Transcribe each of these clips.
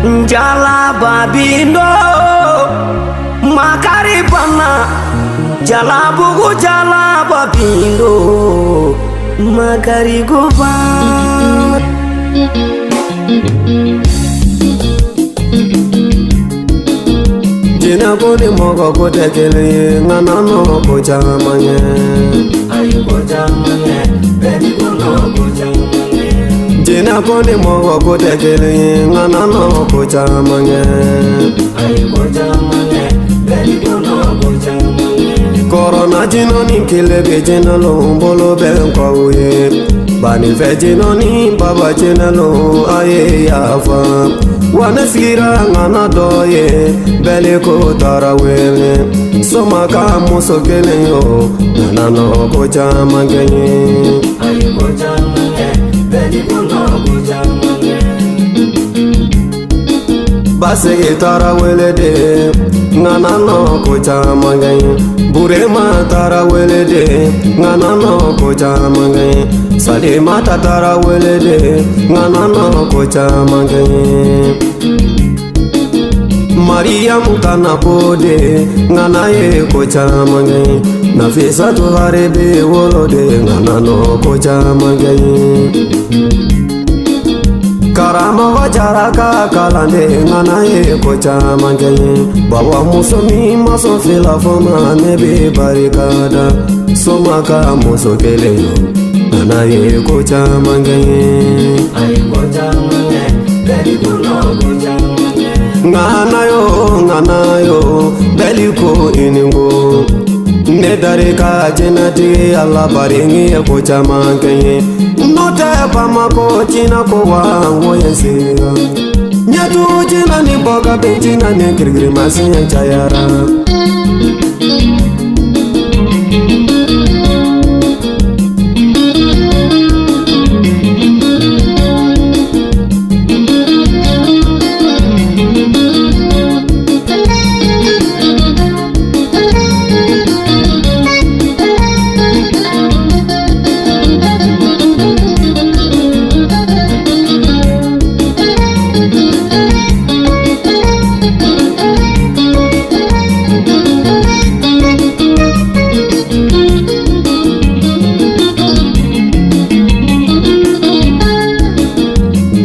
Jalaba bindo makari bana jalabugu jalaba bindo makari goba. Jinɛ ko ni mɔgɔ ko tɛ kelen ye, nka nɔ ko caman ye. Ayi ko caman ye, bɛɛ ni ko nɔ ko caman ye. Jinɛ ko ni mɔgɔ ko tɛ kelen ye, nka nɔ ko caman ye. Ayi ko caman ye, bɛɛ ni ko nɔ ko caman ye. Kɔrɔna jinɛ ni kile bɛ jinɛ lon bolo bɛ n kɔw ye. Banifɛ jinɛ ni baba jinɛ lon a ye yafa. Wa ne sigira ŋana dɔ ye, bɛɛ ko taara wele. Soma ka muso kelen yo, nana nɔ ko caman kɛ n ye. Ayi ko caman ye, bɛɛ ni ko nɔ ko caman ye. Basegi taara wele de, ŋana nɔ ko caman kɛ n ye. Burema taara wele de, ŋana nɔ ko caman kɛ n ye. Salimata taara wele de, ŋana nɔ ko caman kɛ n ye. Mariyamu tana ko de, ŋana ye ko caman kɛ n ye. Nafisatu haribi wolo de, ŋana nɔ ko caman kɛ n ye. Karamɔgɔ Jara ka kalanden ŋana ye ko caman kɛ n ye. Baba muso min ma sɔn fila fɔ ma, ne bɛ barika da. Soma ka muso kelen yo, ŋana ye ko caman kɛ n ye. Ayi ko caman ye, bɛɛ ni ko nɔ ko caman ye. Ŋana yo, ŋana yo, bɛli ko i ni ko. Ne dar'i ka jinɛtigi Ala bari n ye ko caman kɛ n ye. N'o tɛ Bamakɔ jinɛ ko wa n ko ye sera. Ɲɛtu jinɛ ni bɔkabi jinɛ ni kirikirimasiyɛn cayara.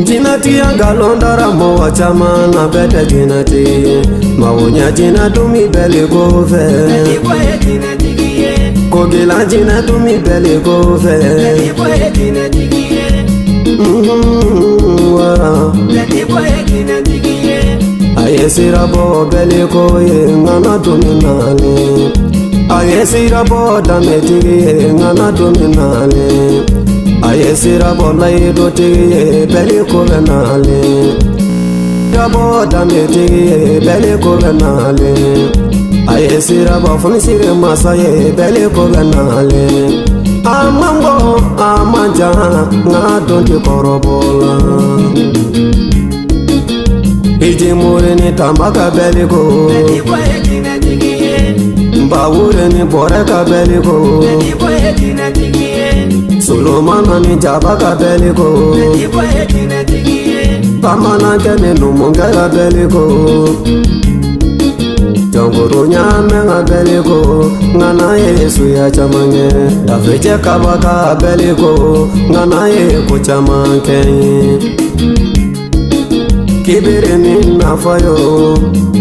Jinɛtigiya nkalon dara mɔgɔ caman na, bɛɛ tɛ jinɛtigi ye. Mago ɲɛ jinɛ dun mi bɛli ko fɛ. Bɛɛ ni ko ye jinɛtigi ye. Kogilan jinɛ dun mi bɛli ko fɛ. Bɛɛ ni ko ye jinɛtigi ye. Wara. Bɛɛ ni ko ye jinɛtigi ye. A ye sira bɔ bɛli ko ye, ŋana dun mi nalen. A ye sira bɔ danbetigi ye, ŋana dun mi nalen. A ye sira bɔ layidotigi ye, bɛli ko bɛ nalen. Sira bɔ danbetigi ye, bɛli ko bɛ nalen. A ye sira bɔ fonisire masa ye, bɛli ko bɛ nalen. A man bɔ, a man jan, nka dɔn tɛ kɔrɔbɔ la. Ijimure ni tamba ka bɛli ko. Bɛɛ ni ko ye jinɛtigi ye. Bawure ni bɔrɛ ka bɛli ko. Bɛɛ ni ko ye jinɛtigi ye. Solomana ni jaba ka bɛli ko. Bɛɛ ni ko ye jinɛtigi ye. Bamanankɛ ni numukɛ ka bɛli ko. Jɔnkoro ɲaamɛ ka bɛli ko. Ŋana ye suya caman kɛ. Dafejɛ kaba ka bɛli ko. Ŋana ye ko caman kɛ n ye. Kibere ni nafa yo,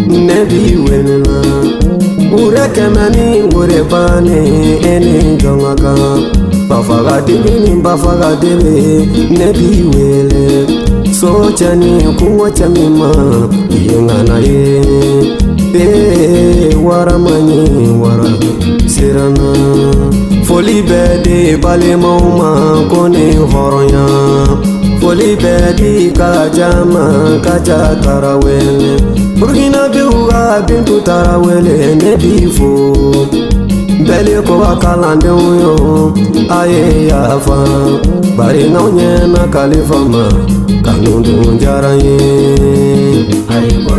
ne b'i wele la. Wure kɛmɛ ni wure bannen, e ni jɔn ka kan. Bafaga dibi ni bafaga dibi, ne b'i wele. So cɛ ni kungo cɛ min ma, i ye ŋana ye. Ee wara ma ɲi wara siranna. Foli bɛ di balimaw ma ko ni hɔrɔnya. Foli bɛ di Kaja ma, Kaja Tarawele. Burukinabew ka Bintu Tarawele, ne b'i fo. Bɛli ko ka kalandenw yo, a ye yafa. Bari n'aw ɲɛna kalifa ma, kanu dun diyara n ye. Ayi ko